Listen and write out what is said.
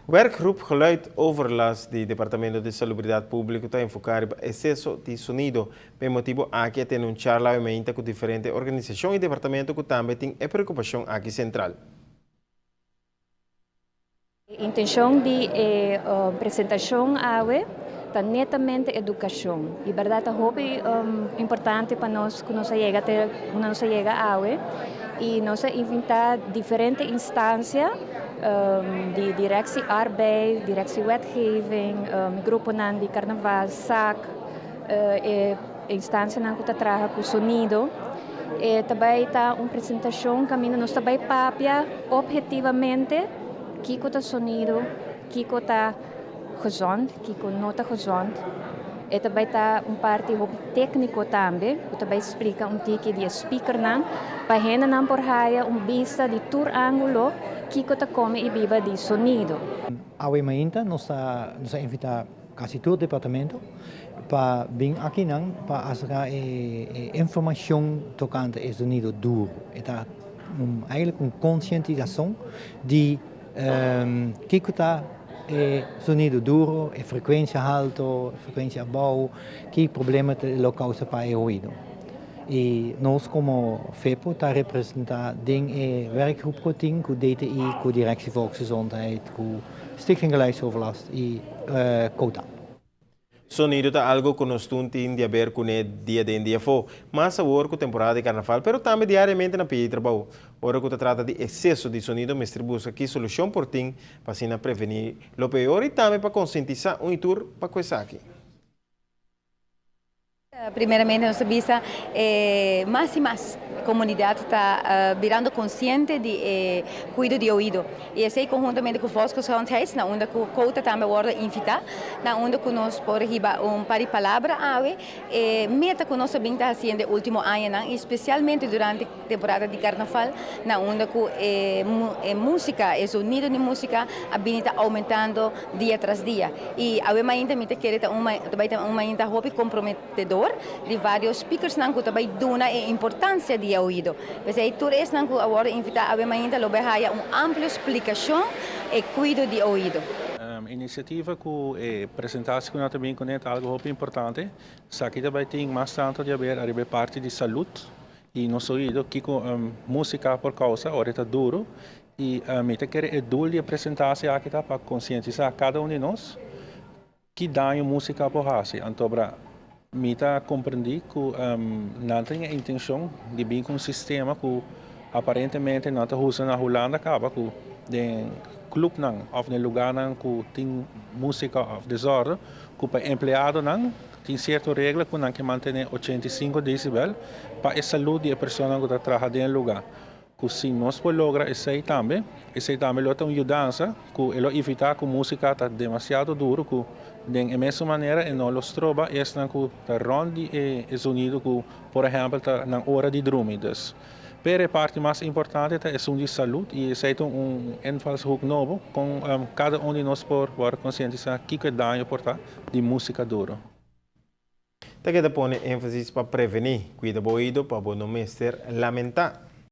Werkgroep Geluidoverlast di Departamento di Salubridat Públiko ta enfoká riba ekseso di sonido. Pa e motibu aki a tene un charla awe mainta ku diferente organisashon i departamento ku tambe tin e preokupashon aki sentral. E intencion di e presentacion awe ta netamente educacion y berdad ta hopi importante pa nos cu nos a yega te unda nos a yega awe y nos a invita diferente instancia di Directie Arbeid, Directie Wetgeving, gruponan di Carnaval, SAC, e instancianan cu ta traha cu sonido. E ta bay ta un presentacion caminda nos ta bay papia obhetivamente kiko ta sonido, kiko ta gezond, kiko no ta gezond. E ta bay ta un parti hopi tecnico tambe, cu ta bay splica un tiki di e speakernan, pa hendenan por haya un bista di tur angulo kiko ta come y biba di sonido. Awe mainta nos ta nos a invita casi tur departamento pa bin akinan pa acerca e informacion tocante e sonido duro. E ta un eigenlijk un concientisacion di kico ta e sonido duro, e frecuencia halto, frecuencia abou, ki problema ta lo causa pa e oido. Y nos como FEPO ta representa den e werkgroep cu tin cu DTI, cu Directie Volksgezondheid, cu Stichting Geluidsoverlast y COTA. Sonido ta algo ku nos tur tin di haber kuné dia den dia afó, mas awor ku temporada di karnaval, pero tambe diariamente na pia di trabou. Ora ku ta trata di ekseso di sonido mester buska ki solushon por tin pa asina prevení lo peor i tambe pa konsientisá un i tur pa ku esaki. Primeramente nos ta bisa mas y mas comunidad ta birando consciente di e cuido di oido y esey conhuntamente cu Volksgezondheid na unda cu Cota tambe a wordo invita na unda cu nos por hiba un par di palabra awe. E meta cu nos a bin ta haciendo e ultimo añanan y specialmente durante temporada di carnaval na unda cu e musica, e zonido di musica a bini ta aumentando dia tras dia. Y awe mainta mi ta kere ta un ta bay ta un mainta hopi comprometedor di varios speakersnan cu ta bay duna e importancia di e oido. P'esey tur esnan cu a wordo invita awe mainta lo bay haya un amplio splicacion e cuido di oido. Iniciativa cu e presentatie cu nan ta bin cune ta algo hopi importante. Esaki ta bay tin mas tanto di haber ariba e parti di salud y nos oido kico musica por causa ora e ta duro y mi ta kere e doel di e presentatie aki ta pa concientisa cada un di nos ki daño musica por haci. Antobra mi ta comprendi cu nan tin e intencion di bin cu un sistema cu aparentemente nan ta usa na Hulanda caba cu den clubnan of den lugarnan cu tin musica of desorde cu pa empleadonan Tin sierto regla ku nan ke mantené 85 desibel pa e salud di e personanan ku ta traha den e lugá. Ku si nos por logra esei tambe, esei tambe lo ta un yudansa ku e lo evitá ku músika ta demasiado duru ku den e mesun manera e no lo stroba esnan ku ta rònt di e zonido ku por ehèmpel ta nan ora di drumi. Dus, pero e parti mas importante ta esun di salud y esey ta un invalshoek nobo con cada un di nos por worde concientisa kico e daño por ta di musica duro. Ta keda pone énfasis pa prevení. Cuida bo oido pa bo no mester lamentá.